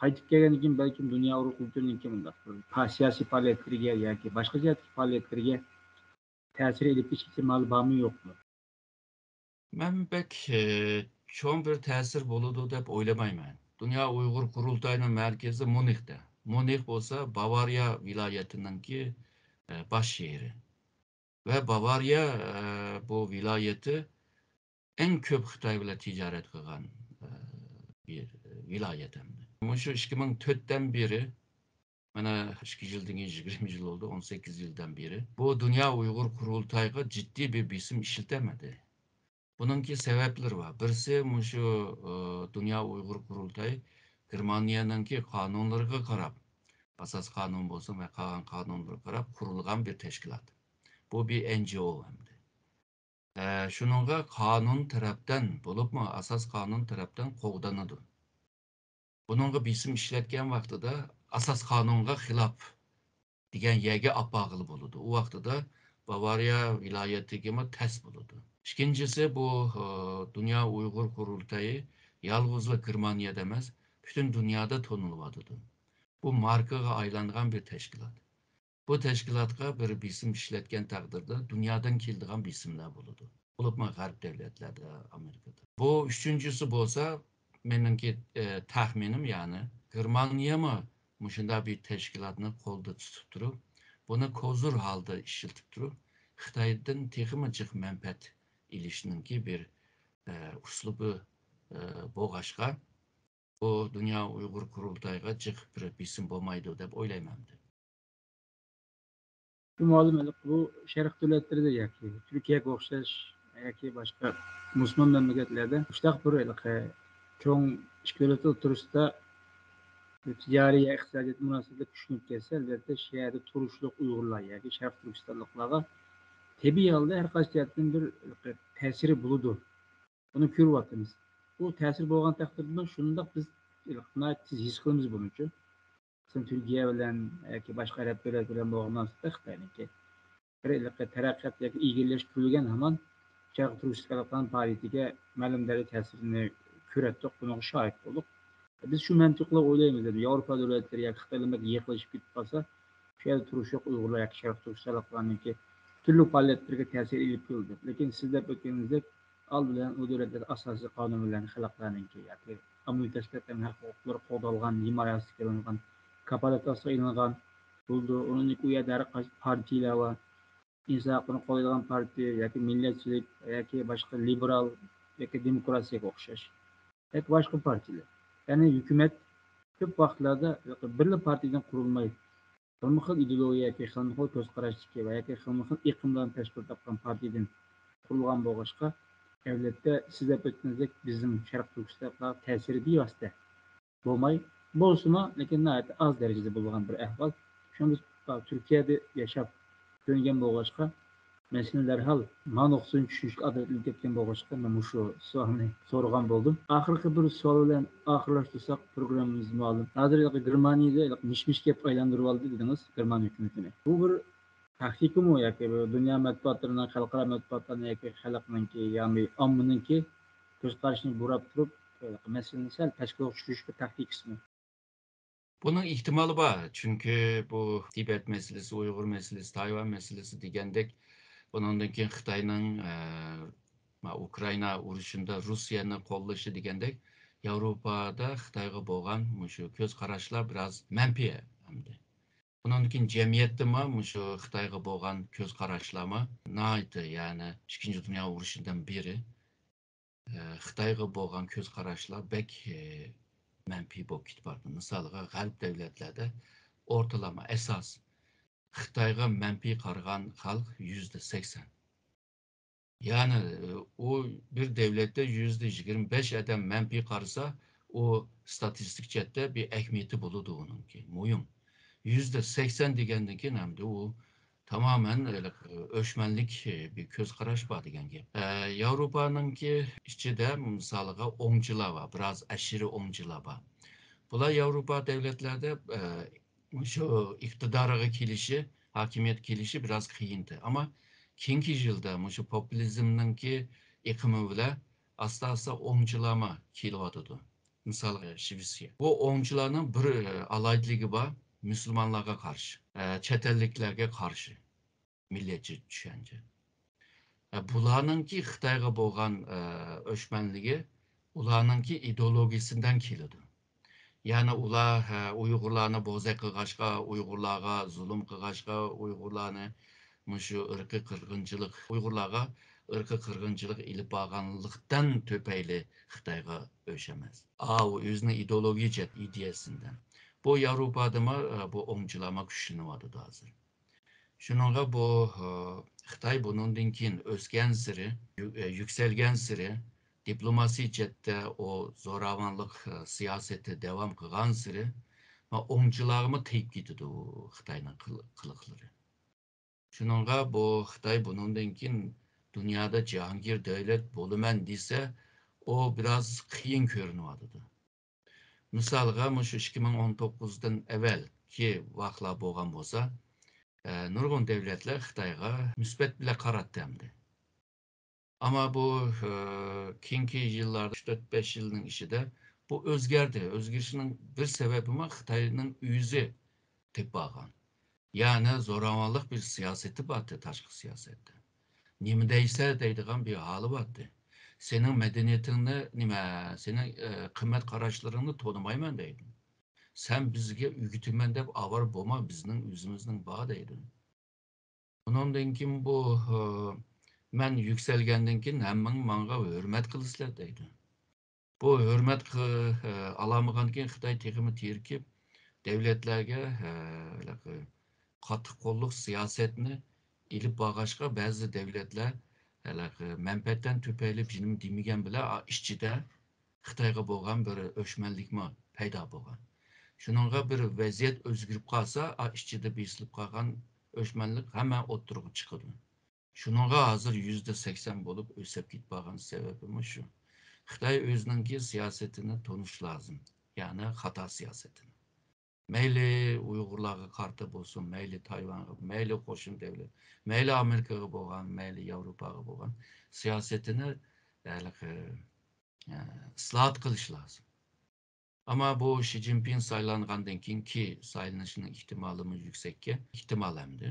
قايتىپ كەلگەندىن كېيىن بەلكىم دۇنيا ئۇيغۇر قۇرۇلتىيىنىڭكى مۇنداق بىر پا-، سىياسىي پائالىيەتلىرىگە ياكى باشقا جەھەتتىكى پائالىيەتلىرىگە تەسىر ئېلىپ كېلىش ئېھتىمالى بارمۇ يوقمۇ؟ مەن بەك، ئى، چوڭ بىر تەسىر بولىدۇ دەپ ئويلىمايمەن. دۇنيا ئۇيغۇر قۇرۇلتايىنىڭ مەركىزى مۇنىختا. مۇنىخ بولسا باۋارىيە ۋىلايىتىنىڭكى، ئى، باش شەھىرى. ۋە باۋارىيە، ئە، بۇ ۋىلايىتى ئەڭ كۆپ خىتاي بىلەن تىجارەت قىلغان، ئە، بىر ۋىلايەت ئەمدى. مۇشۇ ئىككى مىڭ تۆتتىن بېرى، مانا ئىككى يىلدىن كېيىن يىگىرمە يىل بولدى، ئون سەككىز يىلدىن بېرى. بۇ دۇنيا ئۇيغۇر قۇرۇلتايىغا جىددىي بىر بېسىم ئىشلىتەلمىدى. بۇنىڭكى سەۋەبلىرى بار. بىرسى مۇشۇ، ئە، دۇنيا ئۇيغۇر قۇرۇلتايى گېرمانىيەنىڭكى قانۇنلىرىغا قاراپ، ئاساس قانۇن بولسۇن ۋە قالغان قانۇنلىرىغا قاراپ قۇرۇلغان بىر تەشكىلات. بۇ بىر ئېن جى ئو ئەمدى. ئە، شۇنىڭغا قانۇن تەرەپتىن، بولۇپمۇ ئاساس قانۇن تەرەپتىن قوغدىنىدۇ. بۇنىڭغا بېسىم ئىشلەتكەن ۋاقتىدا ئاساس قانۇنغا خىلاپ دېگەن يەرگە ئاپارغىلى بولىدۇ. ئۇ ۋاقتىدا باۋارىيە ۋىلايىتىگىمۇ تەس بولىدۇ. ئىككىنچىسى، بۇ، ئە، دۇنيا ئۇيغۇر قۇرۇلتىيى يالغۇزلا گېرمانىيەدە ئەمەس، پۈتۈن دۇنيادا تونۇلۇۋاتىدۇ. بۇ ماركىغا ئايلانغان بىر تەشكىلات. بۇ تەشكىلاتقا بىر بېسىم ئىشلەتكەن تەقدىردە دۇنيادىن كېلىدىغان بېسىملار بولىدۇ. بولۇپمۇ غەرب دۆلەتلەردە، ئامېرىكىدا. بۇ ئۈچىنچىسى بولسا، مېنىڭكى، ئە، تەخمىنىم، يەنى گېرمانىيەمۇ مۇشۇنداق بىر تەشكىلاتنى قولدا تۇتۇپ تۇرۇپ، بۇنى كوزۇر ھالدا ئىشلىتىپ تۇرۇپ، خىتايدىن تېخىمۇ جىق مەنپەئەت ئېلىشنىڭكى بىر، ئە، ئۇسلۇبى، ئە، بولغاچقا، بۇ دۇنيا ئۇيغۇر قۇرۇلتايىغا جىق بىر بېسىم بولمايدۇ دەپ ئويلايمەن. شۇ مەلۇم، بۇ شەرق دۆلەتلىرىدە ياكى تۈركىيەگە ئوخشاش ياكى باشقا مۇسۇلمان مەملىكەتلەردە مۇشۇنداق بىر ھېلىقى چوڭ ئىككى دۆلەت ئوتتۇرىسىدا تىجارىي ۋە ئىقتىسادىي مۇناسىۋەتلەر كۈچىنىپ كەتسە، ئەلۋەتتە، شۇ يەردە تۇرۇشلۇق ئۇيغۇرلار ياكى شەرقىي تۈركىستانلىقلارغا تەبىئىي ھالدا ھەر قايسى جەھەتتىن بىر ھېلىقى تەسىرى بولىدۇ. بۇنى كۆرۈۋاتىمىز. بۇ تەسىر بولغان تەقدىردىمۇ شۇنداق بىز ناھايىتى تېز ھېس قىلىمىز بۇنىڭ ئۈچۈن. مەسىلەن، تۈركىيە بىلەن ياكى باشقا ئەرەب دۆلەت بىلەن بولغان مۇناسىۋەتتە خىتاينىڭكى بىر ھېلىقى تەرەققىيات ياكى ئىلگىرىلەش كۆرۈلگەن ھامان شەرقىي تۈركىستان خەلقلەرنىڭ پائالىيىتىگە مەلۇم دەرىجىدە تەسىرىنى كۆرەتتۇق، بۇنىڭغا شاھىت بولدۇق. بىز شۇ مەنتىقلا ئويلايمىز، يەنى ياۋروپا دۆلەتلىرى ياكى خىتاي بىلەن بەك يېقىنلىشىپ كېتىپ قالسا، شۇ يەردە تۇرۇشلۇق ئۇيغۇرلار ياكى شەرقىي تۈركىستانلىقلارنىڭكى تۈرلۈك پائالىيەتلىرىگە تەسىر ئېلىپ كېلىدۇ. لېكىن سىز دەپ ئۆتكىنىڭىزدەك، ئالدى بىلەن ئۇ دۆلەتلەردە ئاساسىي قانۇن بىلەن خەلقلەرنىڭكى ياكى ئاممىۋى تەشكىلاتلارنىڭ ھەق ھوقۇقلىرى قوغدالغان، ھىمايە ئاستىغا ئېلىنغان، كاپالەت ئاستىغا ئېلىنغان بولىدۇ. ئۇنىڭدىن كېيىن ئۇ يەردە ھەر قايسى پارتىيەلەر بار. ئىنسان ھەقلىرىنى قوغدايدىغان پارتىيە ياكى مىللەتچىلىك ياكى باشقا لىبېرال ياكى دېموكراتىيەگە ئوخشاش ياكى باشقا پارتىيەلەر. يەنى ھۆكۈمەت كۆپ ۋاقىتلاردا بىرلا پارتىيەدىن قۇرۇلمايدۇ. خىلمۇ خىل ئىدېئولوگىيە ياكى خىلمۇ خىل كۆز قاراشتىكى ۋە ياكى خىلمۇ خىل ئېقىملارنى تەشكىل تاپقان پارتىيەدىن قۇرۇلغان بولغاچقا، ئەلۋەتتە، سىز دەپ ئۆتكىنىدەك بىزنىڭ شەرقىي تۈركىستانغا تەسىرى بىۋاسىتە بولماي، بولسىمۇ، لېكىن ناھايىتى ئاز دەرىجىدە بولغان بىر ئەھۋال. شۇڭا بىز تۈركىيەدە ياشاپ كۆنگەن بولغاچقا، مەسىلىنى دەرھال ما نۇقتىسىدىن چۈشىنىشكە ئادەتلىنىپ كەتكەن بولغاچقا، مەن مۇشۇ سوئالنى سورىغان بولدۇم. ئاخىرقى بىر سوئال بىلەن ئاخىرلاشتۇرساق پروگراممىمىزنى مۇئەللىم. ھازىر گېرمانىيەدە مىش-مىش گەپ ئايلاندۇرۇۋالدى دېدىڭىز گېرمان ھۆكۈمىتىنى. بۇ بىر تاكتىكىمۇ ياكى بۇ دۇنيا مەتبۇئاتلىرىنىڭ، خەلقئارا مەتبۇئاتلارنىڭ ياكى خەلقنىڭكى، يەنى ئاممىنىڭكى كۆز قارىشىنى بۇراپ تۇرۇپ، مەسىلىنى سەل پەسكويغا چۈشۈرۈش بىر تاكتىكىسىمۇ؟ بۇنىڭ ئېھتىمالى بار، چۈنكى بۇ تىبەت مەسىلىسى، ئۇيغۇر مەسىلىسى، تايۋان مەسىلىسى دېگەندەك، بۇنىڭدىن كېيىن خىتاينىڭ، ئە، ما، ئۇكرائىنا ئۇرۇشىندا رۇسىيەنى قوللىشى دېگەندەك، ياۋروپادا خىتايغا بولغان مۇشۇ كۆز قاراشلار بىراز مەنپىي ئەمدى. بۇنىڭدىن كېيىن جەمئىيەتتىمۇ مۇشۇ خىتايغا بولغان كۆز قاراشلارمۇ ناھايىتى، يەنى ئىككىنچى دۇنيا ئۇرۇشىدىن بېرى، ئە، خىتايغا بولغان كۆز قاراشلار بەك، ئە، مەنپىي بولۇپ كېتىپ بارىدۇ. مىسالغا، غەرب دۆلەتلەردە ئورتىلىما ئاساس خىتايغا مەنپىي قارىغان خەلق يۈزدە سەكسەن. يەنى، ئۇ بىر دۆلەتتە يۈزدە يىگىرمە بەش ئادەم مەنپىي قارىسا، ئۇ ستاتىستىك جەھەتتە بىر ئەھمىيىتى بولىدۇ ئۇنىڭكى، مۇھىم. يۈزدە سەكسەن دېگەندىن كېيىن ئەمدى ئۇ تامامەن ئۆچمەنلىك بىر كۆز قاراش بار دېگەن گەپ. ئە، ياۋروپانىڭكى ئىچىدە مىسالغا ئوڭچىلار بار، بىراز ئەشىرىي ئوڭچىلار بار. بۇلار ياۋروپا دۆلەتلەردە، ئە، مۇشۇ ئىقتىدارىغا كېلىشى، ھاكىمىيەتكە كېلىشى بىراز قىيىنتى. ئەمما كېيىنكى يىلدا مۇشۇ پوپۇلىزمنىڭكى ئېقىمى بىلەن ئاستا-ئاستا ئوڭچىلارمۇ كېلىۋاتىدۇ. مىسالغا، شىۋېتسىيە. بۇ ئوڭچىلارنىڭ بىر، ئە، ئالاھىدىلىكى بار، مۇسۇلمانلارغا قارشى، ئە، چەت ئەللىكلەرگە قارشى مىللەتچى چۈشەنچە. ئە، بۇلارنىڭكى خىتايغا بولغان، ئە، ئۆچمەنلىكى ئۇلارنىڭكى ئىدېئولوگىيىسىدىن كېلىدۇ. يەنى ئۇلار، ھە، ئۇيغۇرلارنى بوزەك قىلغاچقا، ئۇيغۇرلارغا زۇلۇم قىلغاچقا، ئۇيغۇرلارنى مۇشۇ ئىرقىي قىرغىنچىلىق، ئۇيغۇرلارغا ئىرقىي قىرغىنچىلىق ئېلىپ بارغانلىقتىن تۈپەيلى خىتايغا ئۆچ ئەمەس. ئاۋۇ ئۆزىنىڭ ئىدېئولوگىيە جەھەت-، ئىدىيەسىندىن. بۇ ياۋروپادىمۇ، ئە، بۇ ئوڭچىلارمۇ كۈچلىنىۋاتىدۇ ھازىر. شۇنىڭغا بۇ، ئە، خىتاي بۇنىڭدىن كېيىن ئۆسكەنسېرى، يۈ-، ئە، يۈكسەلگەنسېرى، دىپلوماسىيە جەھەتتە ئۇ زوراۋانلىق، ئە، سىياسىتى داۋام قىلغانسېرى، ما، ئوڭچىلارغىمۇ تېگىپ كېتىدۇ خىتاينىڭ قىل-، قىلىقلىرى. شۇنىڭغا بۇ خىتاي بۇنىڭدىن كېيىن دۇنيادا جاھانگىر دۆلەت بولىمەن دېسە، ئۇ بىراز قىيىن كۆرۈنۈۋاتىدۇ. مىسالغا، مۇشۇ ئىككى مىڭ ئون توققۇزدىن ئەۋۋەلكى ۋاقىتلار بولغان بولسا، ئە، نۇرغۇن دۆلەتلەر خىتايغا مۇسبەت بىلەن قاراتتى ئەمدى. ئەمما بۇ، ئە، كېيىنكى يىللاردا، ئۈچ، تۆت، بەش يىلنىڭ ئىچىدە بۇ ئۆزگەردى. ئۆزگىرىشنىڭ بىر سەۋەبىمۇ خىتاينىڭ ئۆزى تېپىپ ئالغان. يەنى زوراۋانلىق بىر سىياسىتى بارتى، تاشقى سىياسەتتە. نېمە دەيسە دەيدىغان بىر ھالى بارتى. سېنىڭ مەدەنىيىتىڭنى، نېمە، سېنىڭ، ئە، قىممەت قاراشلىرىڭنى تونۇمايمەن دەيدۇ. سەن بىزگە ئۆگىتىمەن دەپ ئاۋارە بولما، بىزنىڭ ئۆزىمىزنىڭ بار دەيدۇ. ئۇنىڭدىن كېيىن بۇ، ئە، مەن يۈكسەلگەندىن كېيىن ھەممىڭ ماڭا ھۆرمەت قىلىسىلەر دەيدۇ. بۇ ھۆرمەت قى-، ئالالمىغاندىكىن خىتاي تېخىمۇ تېرىكىپ، دۆلەتلەرگە، ھېلىقى قاتتىق قوللۇق سىياسەتنى ئېلىپ بارغاچقا، بەزى دۆلەتلەر ھېلىقى مەنپەئەتتىن تۈپەيلى جىنىم دېمىگەن بىلەن، ئا، ئىچىدە خىتايغا بولغان بىر ئۆچمەنلىكمۇ پەيدا بولغان. شۇنىڭغا بىر ۋەزىيەت ئۆزگىرىپ قالسا، ئا، ئىچىدە بېسىلىپ قالغان ئۆچمەنلىك ھەممە ئوتتۇرىغا چىقىدۇ. شۇنىڭغا ھازىر يۈزدە سەكسەن بولۇپ ئۆسۈپ كېتىپ بارغان سەۋەبىمۇ شۇ. خىتاي ئۆزىنىڭكى سىياسىتىنى تونۇش لازىم. يەنى خاتا سىياسىتىنى. مەيلى ئۇيغۇرلارغا قارىتا بولسۇن، مەيلى تايۋانغا، مەيلى قوشنا دۆلەت، مەيلى ئامېرىكىغا بولغان، مەيلى ياۋروپاغا بولغان سىياسىتىنى ھېلىقى، ئە، ئىسلاھات قىلىش لازىم. ئەمما بۇ شى جىنپىڭ سايلانغاندىن كېيىنكى سايلىنىشىنىڭ ئېھتىمالىمۇ يۈكسەككەن، ئېھتىمال ئەمدى.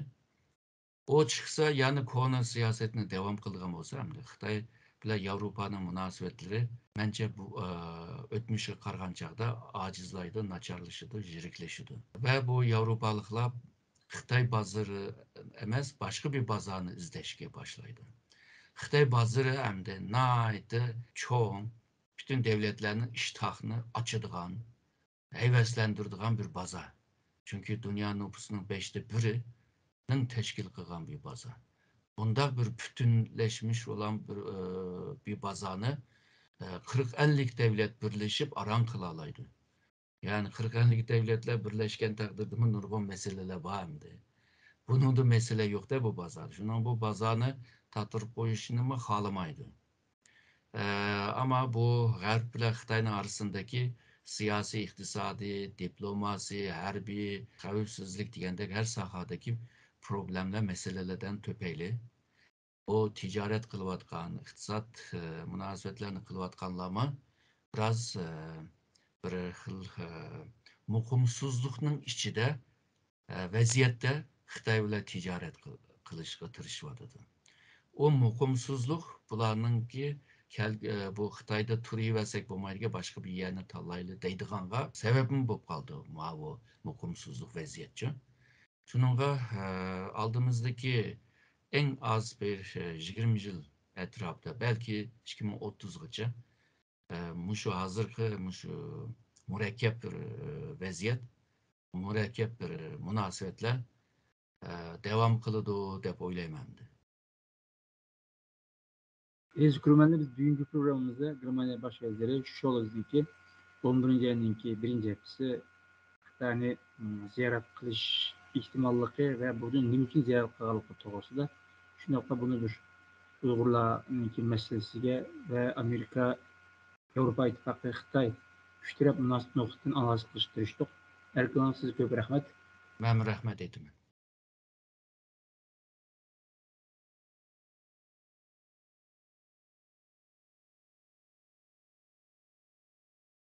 ئۇ چىقسا، يەنە كونا سىياسەتنى داۋام قىلىدىغان بولسا، ئەمدى خىتاي بىلەن ياۋروپانىڭ مۇناسىۋەتلىرى، مەنچە، بۇ، ئە، ئۆتمۈشكە قارىغان چاغدا ئاجىزلايدۇ، ناچارلىشىدۇ، يىرىكلىشىدۇ. ۋە بۇ ياۋروپالىقلار خىتاي بازىرى ئەمەس، باشقا بىر بازارنى ئىزدەشكە باشلايدۇ. خىتاي بازىرى ئەمدى ناھايىتى چوڭ، پۈتۈن دۆلەتلەرنىڭ ئىشتىھاسىنى ئاچىدىغان، ھەۋەسلەندۈرىدىغان بىر بازار. چۈنكى دۇنيا نوپۇسىنىڭ بەشتە بىرىنىڭ تەشكىل قىلغان بىر بازار. بۇنداق بىر پۈتۈنلەشمىش بولغان بىر، ئى، بىر بازارنى، ئى، قىرىق، ئەللىك دۆلەت بىرلىشىپ ئاران قىلالايدۇ. يەنى قىرىق، ئەللىك دۆلەتلەر بىرلەشكەن تەقدىردىمۇ نۇرغۇن مەسىلىلەر بار ئەمدى. بۇنىڭدا مەسىلە يوق-دە بۇ بازار. شۇنىڭ بۇ بازارنى تاتىرىپ قويۇشنىمۇ خالىمايدۇ. ئە، ئەمما بۇ غەرب بىلەن خىتاينىڭ ئارىسىندىكى سىياسىي، ئىقتىسادىي، دىپلوماسىي، ھەربىي، خەۋپسىزلىك دېگەندەك ھەر ساھەدىكى پروبلېمىلەر، مەسىلىلەردىن تۈپەيلى، بۇ تىجارەت قىلىۋاتقان، ئىقتىساد، ئە، مۇناسىۋەتلەرنى قىلىۋاتقانلارمۇ بىراز، ئە، بىر خىل، ئە، مۇقىمسىزلىقنىڭ ئىچىدە، ئە، ۋەزىيەتتە خىتاي بىلەن تىجارەت قىل-، قىلىشقا تىرىشىۋاتىدۇ. ئۇ مۇقىمسىزلىق بۇلارنىڭكى كەل-، ئە، بۇ خىتايدا تۇرۇۋەرسەك بولمايدىكەن، باشقا بىر يەرنى تاللايلى دەيدىغانغا سەۋەبمۇ بولۇپ قالدى ماۋۇ مۇقىمسىزلىق ۋەزىيەتچۇ. شۇنىڭغا، ئە، ئالدىمىزدىكى ئەڭ ئاز بىر، ئە، يىگىرمە يىل ئەتراپىدا، بەلكى ئىككى مىڭ ئوتتۇزغىچە، ئە، مۇشۇ ھازىرقى مۇشۇ مۇرەككەپ بىر، ئە، ۋەزىيەت، مۇرەككەپ بىر مۇناسىۋەتلەر، ئە، داۋام قىلىدۇ دەپ ئويلايمەن ئەمدى. ئەزىز كۆرۈرمەنلەر، بىز بۈگۈنكى پروگراممىمىزدا گېرمانىيە باش ۋەزىرى شولزنىڭكى ئون بىرىنچى ئاينىڭكى بىرىنچى ھەپتىسى خىتاينى، ئىم، زىيارەت قىلىش ئېھتىماللىقى ۋە بۇنى نېمە ئۈچۈن زىيارەت قىلغانلىقى توغرىسىدا، شۇنداقلا بۇنى بىر ئۇيغۇرلارنىڭكى مەسىلىسىگە ۋە ئامېرىكا، ياۋروپا ئىتتىپاقى، خىتاي ئۈچ تەرەپ مۇناسىۋەت نۇقتىسىدىن ئانالىز قىلىشقا تىرىشتۇق. ئەركىن، سىزگە كۆپ رەھمەت. مەنمۇ رەھمەت ئېيتىمەن.